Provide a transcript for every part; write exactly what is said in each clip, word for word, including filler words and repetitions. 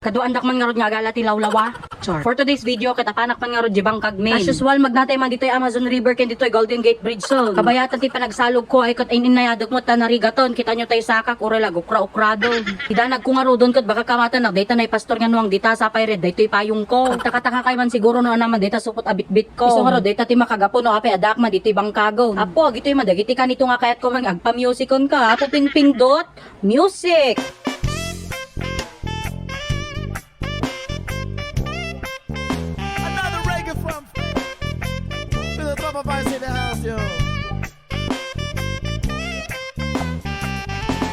Aduandak man ngarud nga agala ti lawlawa. Char. For today's video, ket apanak man ngarud di bangkag men. As usual, magnatay man ditoy Amazon River ken ditoy Golden Gate Bridge son. Kabayatan ti panagsalog ko ay ket in-innayadek met ta narigaton. Kitanyo tay sakak, uray la agukra-ukradon. Idanag ko ngarudon ket baka kamatan nagdayta nay pastor nga nuang dita sapay red daytoy payong ko. Agtakataka kay man siguro no anaman dayta supot a bitbit ko. Isu ngarud dayta ti makagapu no apay addaak man ditoy bangkagon. Apo, agitoy man dagiti kanito nga kayatko man nga agpamusikon ka. Apo, pingpingdot. Music! Another reggae from the Tropa Vice in the house, yo.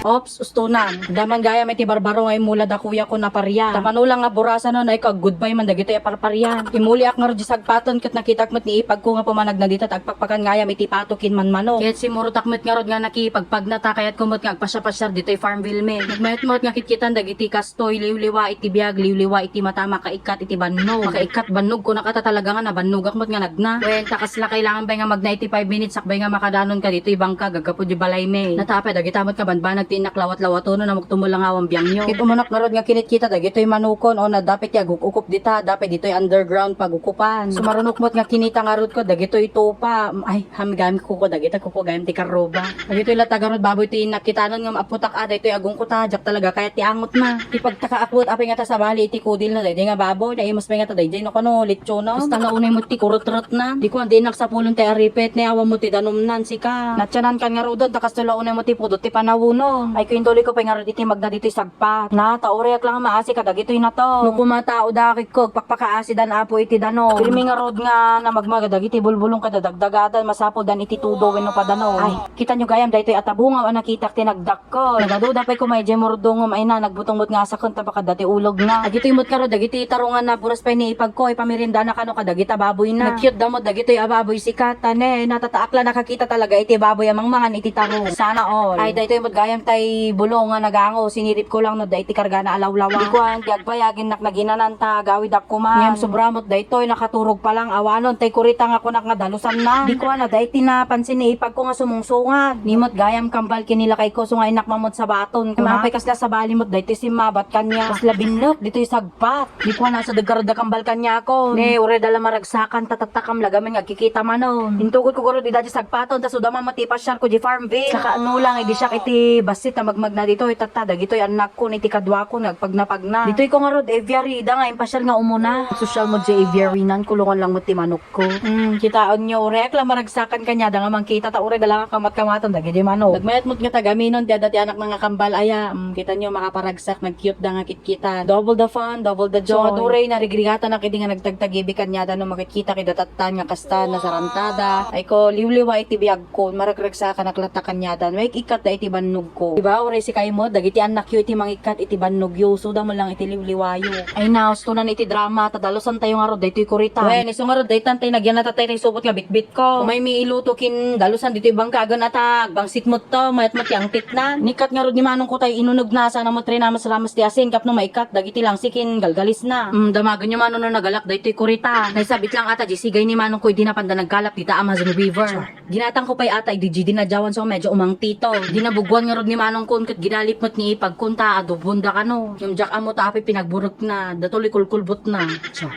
Ops, ustonan. Adda man gayam iti barbaro nga immula da kuya ko naparia. Ta mano lang nga burasanon ay kag goodbye man dagitoy a parparian. Immuliak ngarud di sagpaton ket nakitak met ni ipag ko nga pumanagna dita ta agpakpakan gayam iti pato ken manmano. Ket simmurotak met ngarud nga nakipagpagna ta kayatko met nga agpasiar-pasiar ditoy Farmville men. Nagmayat met nga kitkitan dagiti kas Toy liwliwa iti biag, liwliwa iti mata, makaikkat iti bannog. Makaikkat bannog, kunaka ta talaga nga nabannogak met nga nagna. Wen, ta kasla kailangan bay nga magna iti five minutes, sakbay nga makadanon ka ditoy bangka, gaggapu di balay mi. Natapay, dagita met nga banbanag ti innak lawat-lawatonon, amok tumula nga awan biangyo. Ket umunak ngarud nga kinitkita, dagitoy manokon, o nadapit ti aguk-ukup dita, dapay ditoy underground pagukupan. Sumarunok met nga kinita ngarud ko, dagitoy tupa. Ay, hamigami kuko, dagita kuko, gayam ti karruba. Dagitoy la tagarud baboy ti nakitanan ngem aputak a daytoy agungkot a diak talaga kayat ti angotna. Ti pagtakaak met apay nga ta sabali iti kudilna daydiay nga baboy, naimas pay nga ta daydiay no kano lechona. Kasta la unay met ti kurutrutna. Di kuan, di naksapulon tay aripet, ni awan met ti danumnan sika. Natianankan ngaruden ta kastoy la unay met ti pudot ti panawuno. Ay, kuintuloy ko pay ngarud iti magna ditoy sagpat. Na, ta urayak lang maasi kadagitoy nato. No kuma tao dakit ko, agpakpakaasidan apo iti dano. Pirmi ngarud nga namagmagada dagiti bulbulong kada dagdagadan, masapuldan iti tudo wenno padano. Ay, kitanyo gayam daytoy a tabungaw a nakitak ti nagdakkel. Nagaduda pay koma idiay murdongom ay na, nagbutong met nga asaken ta baka dati ulogna. Dagitoy met ngarud dagiti tarungan a buras pay ni ipagko, ipameriendana kano kadagita baboyna. Nagcute da met dagitoy a baboy sika, ta ne, natataak la nakakita talaga iti baboy a mangmangan iti tarong. Sana all. Ay, daytoy met gayam tay bulong nga nagango, sinirip ko lang no da iti kargana a lawlawa. Di kuan, di agbayaginnak naginanan ta agawidak koma. Ngem sobra met daytoy, nakaturog pa lang, awanon tay kurita nga kunak nga dalusanna. Di kuan, adda iti napansin ni ipagko nga sumungsungad. Ni met gayam kambal ken ni lakayko, so nga innak mamot sabaton. Kuna, apay kasla sabali met daytoy simmabat kaniak. Kasla binnek ditoy sagpat. Di kuan, nasadeg garud da kambal kaniakon. Ne, uray da la maragsakan, tatattakam lagamen nga agkikita manon. Intugotko garud ida di sagpaton, ta suda man met ti pasiarko di Farmville. Saka ano lang, idi siak iti bassit a magmagna ditoy, tatta, dagitoy annakko, iti kaduakon nga agpagnapagna. Ditoy ko ngarud, aviary, ida nga impasiar nga umuna. Social media aviary nan, kulongan lang met ti manok. Ko. Mm, kitaenyo, uray la maragsakan kaniada nga mangkita ta uray da la nga kamat-kamatan dagiti manok. Nagmayat met nga tagaminon ti adda ti anakna nga kambal aya. Mm, kitanyo, makaparagsak, nag-cute da nga kitkita. Double the fun, double the joy. So, nga duray, narigrigatanak idi nga nagtagtagibi kaniada no makitkita kida tattan nga kasta, nasarantada. Ay ko, liwliwa iti biagko, maragragsakanak latta kaniada. No, ikkat da iti bannog ko. Diba, uray sikayo met, dagiti annakyo iti mangikkat iti bannogyo, suda mo lang iti liwliwayo. Ay, na, ustonan iti drama, ta dalusantayo ngarud daytoy kurita. Wen, isu ngarud daytan tay nagyanata tay naisubot nga bitbit ko. Umay mi iluto kin dalusan ditoy bangkagen a ta agbangsit met to, mayat met ti angtitnan. Nikkat ngarud ni manong ko tay inuneg na, sana met rinamas-ramas ti asin, tapno maikkat dagiti langsi kin galgalisna. Mm, damagenyo manon no nagalak daytoy kurita. Naisabit lang ata di sigay ni manong ko idi napanda naggalak dita Amazon River. Ginatang ko pay ata idi di dinadiawan so medyo umangtito. Dinabuguan ngarud ni manong kon ket ginalip met ni ipagkon ta adobon da kano. Ngem diak ammo ta apay pinagburek na, datoy kulkulbot na.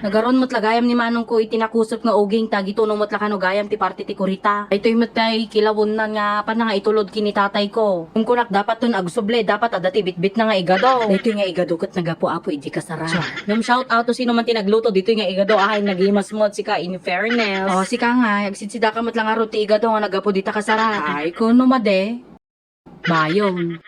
Nagaron met lagayam ni manong ko iti nakusot nga uging ta agituno met la kano gayam ti parte ti kurita. Daytoy met tay kilawonnan nga panangaitulod ken ni tatay ko. Ngem kunak dapat ton agsubli, dapat adda ti bitbit na nga igado. Daytoy nga igado ket nagapu-apu idi kasara. Ngem shout out to sino man ti nagluto ditoy nga igado, ay nagimas met sika in fairness. O, sika nga, agsidsida ka met la ngarud ti igado nga naggapu dita kasara. Ay, kuno madi. Bayon.